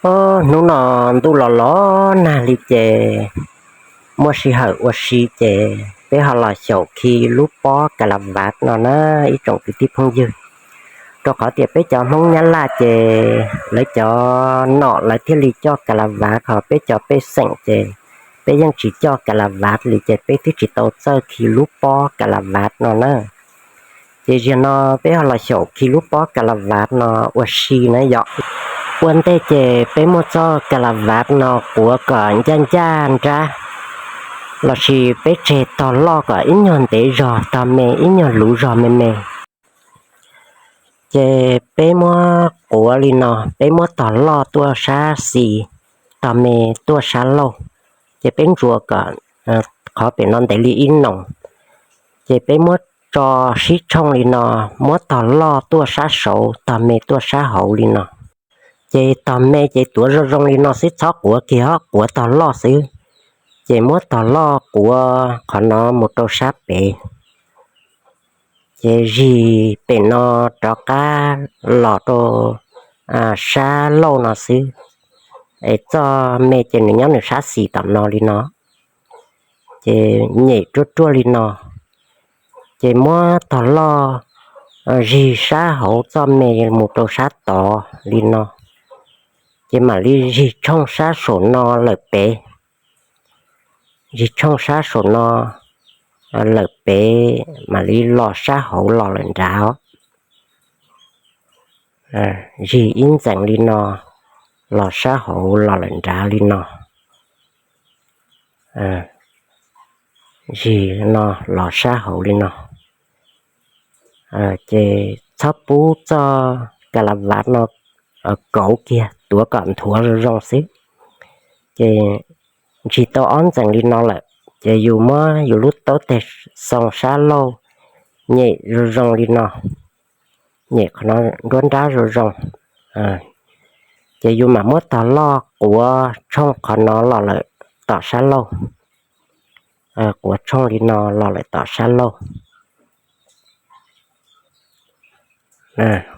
Hnub no ntuj los los nag li ces muaj sij hawm ua si ces peb ho los xyaum khi lub pob kas las vav no na ib tsoom kwv tij phooj ywg. Rau qhov tias peb cov Hmoob Nyab Laj ces lawv cov nom lawv thiaj li coj kas las vav, ho peb cov pej xeem ces peb yeej tsis coj kas las vav li ces peb twb tsis tau txawj khi lub pob kas las vav no na. Ces zaum no peb ho los xyaum khi lub pob kas las vav no ua si na yom. Ua ntej ces peb muab txoj kas las vav no quav kom ncaj ncaj nrab, lossis peb tseg tog loj kom ib nyuag ntev zog, tog me ib nyuag luv zog me me. Ces peb muab quav li no, peb muab tog loj tuaj sab xis, tog me tuaj sab laug. Ces peb ntsuas kom qhov pem no ntev li ib noos. Ces peb muab tso sib tshooj li no, muab tog loj tuaj sab saud, tog me tuaj sab hauv li no. Ces tog me ces tuav zoo zoo li no xwb, txhob quav kiag, quav tog loj xwb. Ces muab tog loj quav qhov no mus rau sab pem. Ces zis pem no rov qab los rau sab laug no xwb. Es txoj me ces nws nyob nws sab xis tom no li no. Ces nyem ruaj ruaj li no. Ces muab tog loj zis sab hauv txoj me mus rau sab tod li no. Ces mam li zis tshooj sab saum no lawm pem. Zis tshooj sab saum no lawm pem mam li los sab hauv los lawm nrad. Zis ib ntxees li no los sab hauv los lawm nrad li no. Zis no los sab hauv li no. Ces txhob pub txoj kas las vav no kauv kiag, tuav kom nthuav zoo zoo xwb. Ces ntsis tau ob ntxees li no lawm, ces yus muab yus lub taub teg xoo sab laug nyem zoo zoo li no, nyem qhov no nruab nrab zoo zoo. Ces yus mam muab tog loj quav tshooj qhov no los lawm tom sab laug. Quav tshooj li no los lawm tom sab laug.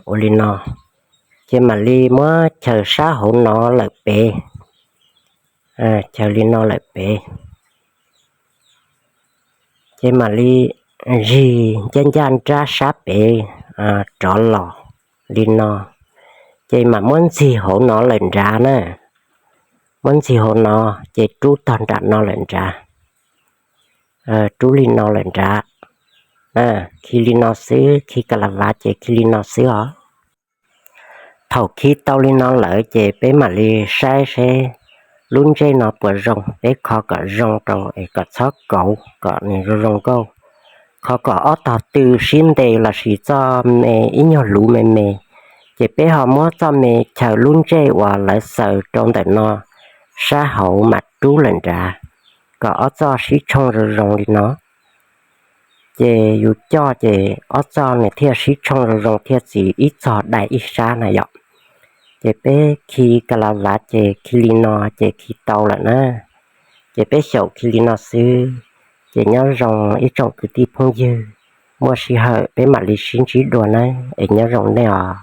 Ua li no, ces mam li muab chaws sab hauv no lawm pem. Chaws li no lawm pem. Ces mam li zis ncaj ncaj nrab sab pem rov los li no. Ces mam muab ntxig hauv no lawm nrad na. Muab ntxig hauv no, ces rub tog nram no lawm nrad. Rub li no lawm nrad. Khi li no xwb, khi kas las vav ces khi li no xwb os. Thaum khi tau li no lawm ces peb mam li saib seb lub ntsej no puas zoo, peb kho kom zoo rau es kom txhob kauv, kom nws zoo zoo nkauj. Kho kom ob tog tw sib ntes lossis txoj me ib nyuag luv me me, ces peb ho muab txoj me chaws lub ntsej uas lawv xaws rau ntawm no sab hauv mam rub lawm nrad, kom ob txoj sib tshooj zoo zoo li no. Ces yus coj ces ob txoj nws thiaj sib tshooj zoo zoo thiaj tsis ib txog dai ib sab na yom. Ces peb khi kas las vav ces khi li no ces khi tau lawm na. Ces peb xyaum khi li no xwb. Ces nyob zoo ib tsoom kwv tij phooj ywg, muaj sij hawm peb mam li sib ntsib dua na, es nyob zoo nej os.